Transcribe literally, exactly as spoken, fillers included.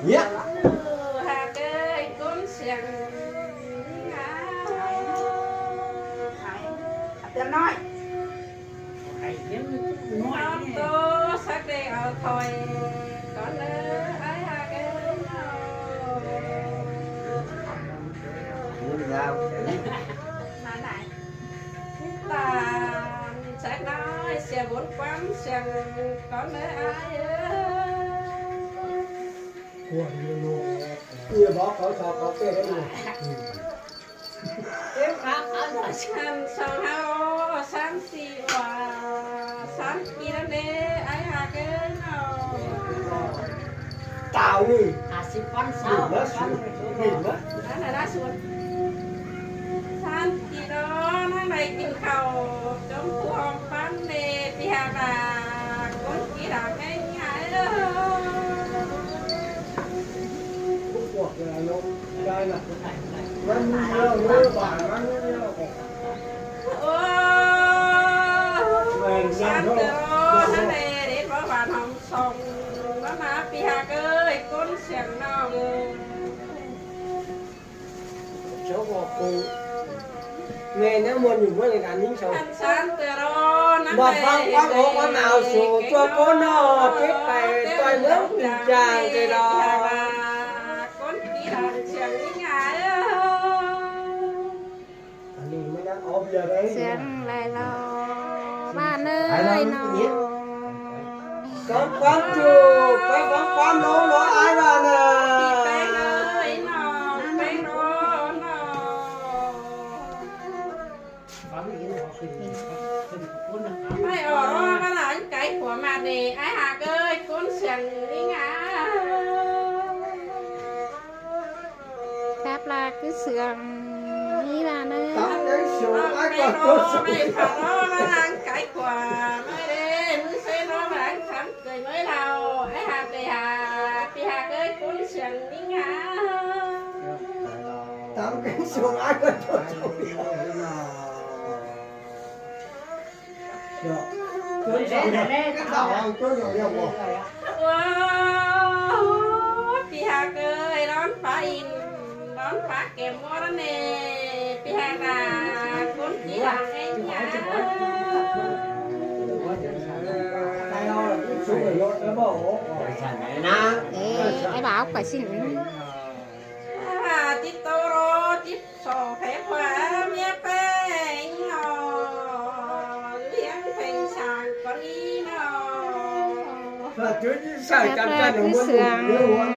Nghĩa. Hạc ơi, ꞌcốn siêng. Hạc ơi, hạc ơi. Hạc ơi, hạc ơi. Hạc ơi, hạc ơi. Hạc ơi, hạc ơi. Hạc ơi. Tán sét ꞌnọi sia bún ꞌquám siêng ꞌcốn ꞌnớ ải ơi. Ủa, nhiều lô. Nhiều bó có cho có kê đấy mà. Ăn song ꞌháu ꞌo sán si ꞌva sán ki ꞌnớ ải hạc ơi ꞌnớ. Tao ꞌnị. Hả, si ꞌquám sao, đỉnh ꞌquám lắm, đỉnh lắm. Ăn là đá suốt. Sán ki ꞌnớ, ꞌnớ đảy kin khảu, chốm ꞌtố hom ꞌpắn ꞌnị, ꞌpi hạc ꞌva, ꞌcốn ki đảng ꞌngáy ꞌngáy. Ôi, sán ꞌtưa ꞌnớ, ꞌnớ đảy, đảy báu bản hom song, ꞌnớ ꞌnớ ꞌpi hạc ơi, ꞌcốn siêng ꞌnớ. Cháu có cô. Nghe nó mua nhủ mua này cả những cháu. Ăn sán ꞌtưa ꞌnớ, ꞌnớ đảy. Mà phăng phăng ố có nào số cho cô nó chết phải coi nước mình chàng cái đó. ꞌCốn ki đảng siêng ꞌngáy ꞌngáy. Ăn đi mới đã ốp giờ đấy. Siêng lai lo ꞌva ꞌnới ꞌnớ. Cắm cắm chụp, cắm cắm cắm lố lố ải ꞌva ꞌnớ. Pi Peng ơi ꞌnớ, Peng ꞌnớ ꞌnớ. Ải ꞌnớ, ꞌva ꞌnớ ăn cái của mà để ải hạc ơi, ꞌcốn siêng ꞌngáy ꞌngáy. Khắp là cứ sương ꞌnị ꞌva ꞌnớ. Tắm cái sương ải ꞌquám ꞌcốn sương. Ăn cái của ꞌnớ đảy, ꞌmứ ꞌsớ ꞌnớ ꞌva ăn khắm cơi ꞌmới ꞌlẹo, ải hạc ơi hả, ꞌpi hạc ơi ꞌcốn siêng ꞌngáy ꞌngáy. Tắm cái sương ải ꞌquám ꞌcốn sương. Ơ, ꞌpi hạc ơi, đón phá in, đón phá kẻ mua đó nè, ꞌpi hạc à, ꞌcốn ki đảng ꞌngáy ꞌngáy. Ê, ải bảo ꞌcọ xin. Ải bảo tít tô ꞌnớ, tít sổ phép ꞌva ꞌmía Peng ꞌnớ, ꞌliếng Peng sàng ꞌcọ ꞌnị ꞌnớ. Phép là cứ sương.